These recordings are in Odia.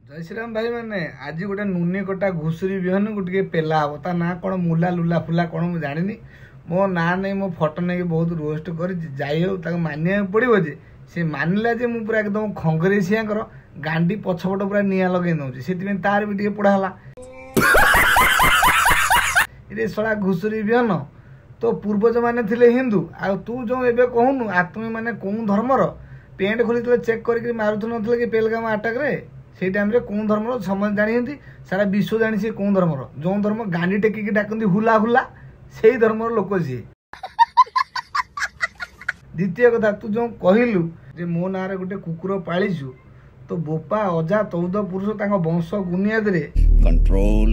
ଜୟ ଶ୍ରୀରାମ ଭାଇମାନେ, ଆଜି ଗୋଟେ ନୁନି କଟା ଘୁଷୁରୀ ବିହନକୁ ଟିକେ ପେଲା ହବ। ତା ନାଁ କ'ଣ ମୁଲା ଲୁଲା ଫୁଲା କ'ଣ ମୁଁ ଜାଣିନି। ମୋ ନାଁ ନେଇ ମୋ ଫଟୋ ନେଇକି ବହୁତ ରୋଷ୍ଟ କରିଛି। ଯାଇ ହଉ, ତାକୁ ମାନିବାକୁ ପଡ଼ିବ ଯେ ସେ ମାନିଲା ଯେ ମୁଁ ପୁରା ଏକଦମ ଖଙ୍ଗରେସିଆଙ୍କର ଗାଣ୍ଡି ପଛପଟ ପୁରା ନିଆଁ ଲଗେଇ ଦେଉଛି, ସେଥିପାଇଁ ତାର ବି ଟିକେ ପୋଡ଼ା ହେଲା। ଏ ଶଳା ଘୁଷୁରୀ ବିହନ, ତୋ ପୂର୍ବଜମାନେ ଥିଲେ ହିନ୍ଦୁ, ଆଉ ତୁ ଯେଉଁ ଏବେ କହୁନୁ ଆତ୍ମୀୟ ମାନେ କେଉଁ ଧର୍ମର? ପେଣ୍ଟ ଖୋଲିଥିଲେ ଚେକ୍ କରିକି ମାରୁଥିନଥିଲେ କି ପେଲଗାମ ଆଟାକରେ ସେଇ ଟାଇମ୍ରେ କେଉଁ ଧର୍ମର? ସମସ୍ତେ ଜାଣିଛନ୍ତି, ସାରା ବିଶ୍ୱ ଜାଣି ସିଏ କେଉଁ ଧର୍ମର। ଯେଉଁ ଧର୍ମ ଗାଣ୍ଡି ଟେକିକି ଡାକନ୍ତି ହୁଲା ହୁଲା, ସେଇ ଧର୍ମର ଲୋକ ସିଏ। ଦ୍ୱିତୀୟ କଥା, ତୁ ଯେଉଁ କହିଲୁ ଯେ ମୋ ନାଁରେ ଗୋଟେ କୁକୁର ପାଳିଛୁ, ତୋ ବୋପା ଅଜା 14 ପୁରୁଷ ତାଙ୍କ ବଂଶ ବୁନିଆଦରେ कंट्रोल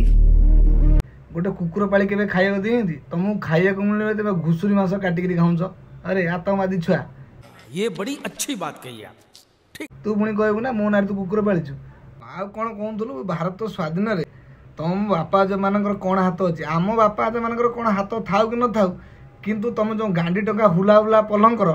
ଗୋଟେ କୁକୁର ପାଳି କେବେ ଖାଇବାକୁ ଦିଅନ୍ତି? ତମକୁ ଖାଇବାକୁ ମିଳିବ, ତେବେ ଘୁଷୁରୀ ମାଂସ କାଟିକିରି ଖାଉଛ। ଆରେ ଆତଙ୍କବାଦୀ ଛୁଆ, ये बड़ी अच्छी बात कही आप। ତୁ ପୁଣି କହିବୁ ନା ମୋ ନାଁରେ ତୁ କୁକୁର ପାଳିଛୁ। ଆଉ କ'ଣ କହୁଥିଲୁ, ଭାରତ ସ୍ୱାଧୀନରେ ତମ ବାପା ମାନଙ୍କର କ'ଣ ହାତ ଅଛି? ଆମ ବାପା ମାନଙ୍କର କ'ଣ ହାତ ଥାଉ କି ନଥାଉ, କିନ୍ତୁ ତମ ଯେଉଁ ଗାଣ୍ଡି ଟଙ୍କା ହୁଲା ହୁଲା ପଲଙ୍କର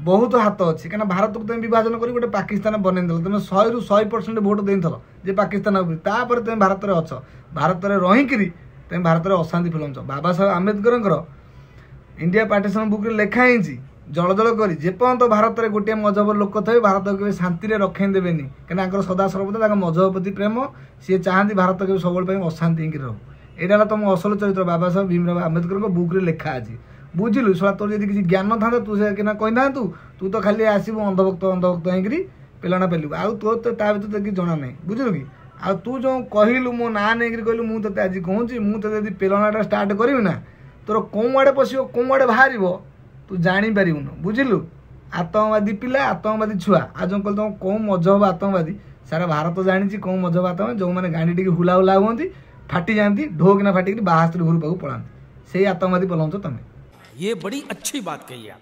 ବହୁତ ହାତ ଅଛି। କାହିଁକିନା ଭାରତକୁ ତମେ ବିଭାଜନ କରି ଗୋଟେ ପାକିସ୍ତାନ ବନେଇଦେଲ। ତମେ 100ରୁ 100% ଭୋଟ ଦେଇଥିଲ ଯେ ପାକିସ୍ତାନ ଉପରେ, ତାପରେ ତମେ ଭାରତରେ ଅଛ। ଭାରତରେ ରହିକିରି ତମେ ଭାରତରେ ଅଶାନ୍ତି ଫେଲାଉଛ। ବାବା ସାହେବ ଆମ୍ବେଦକରଙ୍କର ଇଣ୍ଡିଆ ପାର୍ଟିସନ ବୁକ୍ରେ ଲେଖା ହେଇଛି ଜଳ ଜଳ କରି, ଯେପର୍ଯ୍ୟନ୍ତ ଭାରତରେ ଗୋଟିଏ ମଜହବ ଲୋକ ଥିବେ, ଭାରତ କେବେ ଶାନ୍ତିରେ ରଖେଇ ଦେବେନି। କାହିଁକିନା ତାଙ୍କର ସଦା ସର୍ବଦା ତାଙ୍କ ମଜହବ ପ୍ରତି ପ୍ରେମ, ସିଏ ଚାହାନ୍ତି ଭାରତ କେବେ ସବୁବେଳେ ପାଇଁ ଅଶାନ୍ତି ହେଇକି ରହୁ। ଏଇଟା ହେଲା ତମ ଅସଲ ଚରିତ୍ର, ବାବା ସାହେବ ଭୀମରାव ଆମ୍ବେଦକରଙ୍କ ବୁକ୍ରେ ଲେଖା ଅଛି। ବୁଝିଲୁ ଶଳା, ତୋର ଯଦି କିଛି ଜ୍ଞାନ ଥାନ୍ତା ତୁ ସେ କିନା କହିଥାନ୍ତୁ। ତୁ ତ ଖାଲି ଆସିବୁ ଅନ୍ଧଭକ୍ତ ଅନ୍ଧଭକ୍ତ ହେଇକିରି ପେଲାଣା ପେଲିବୁ, ଆଉ ତୋର ତ ତା ଭିତରେ ତ କିଛି ଜଣା ନାହିଁ, ବୁଝିଲୁ କି? ଆଉ ତୁ ଯେଉଁ କହିଲୁ ମୋ ନାଁ ନେଇକିରି କହିଲୁ, ମୁଁ ତୋତେ ଆଜି କହୁଛି, ମୁଁ ତୋତେ ଯଦି ପେଲଣାଟା ଷ୍ଟାର୍ଟ କରିବି ନା, ତୋର କେଉଁ ଆଡ଼େ ପଶିବ କେଉଁ ଆଡ଼େ ବାହାରିବ ତୁ ଜାଣିପାରିବୁନୁ, ବୁଝିଲୁ? ଆତଙ୍କବାଦୀ ପିଲା, ଆତଙ୍କବାଦୀ ଛୁଆ। ଆଉ ଯେଉଁ କହିଲୁ ତମ କେଉଁ ମଜହବ ଆତଙ୍କବାଦୀ, ସାରା ଭାରତ ଜାଣିଛି କେଉଁ ମଜହବ ଆତଙ୍କବାଦୀ। ଯେଉଁମାନେ ଗାଣ୍ଡି ଟିକେ ହୁଲା ହୁଲା ହୁଅନ୍ତି, ଫାଟି ଯାଆନ୍ତି, ଢୋକିନା ଫାଟିକିରି 72 ଘରୁ ପାଖକୁ ପଳାନ୍ତି, ସେଇ ଆତଙ୍କବାଦୀ ପଲାଉଛ ତମେ। ये बड़ी अच्छी बात कही आप।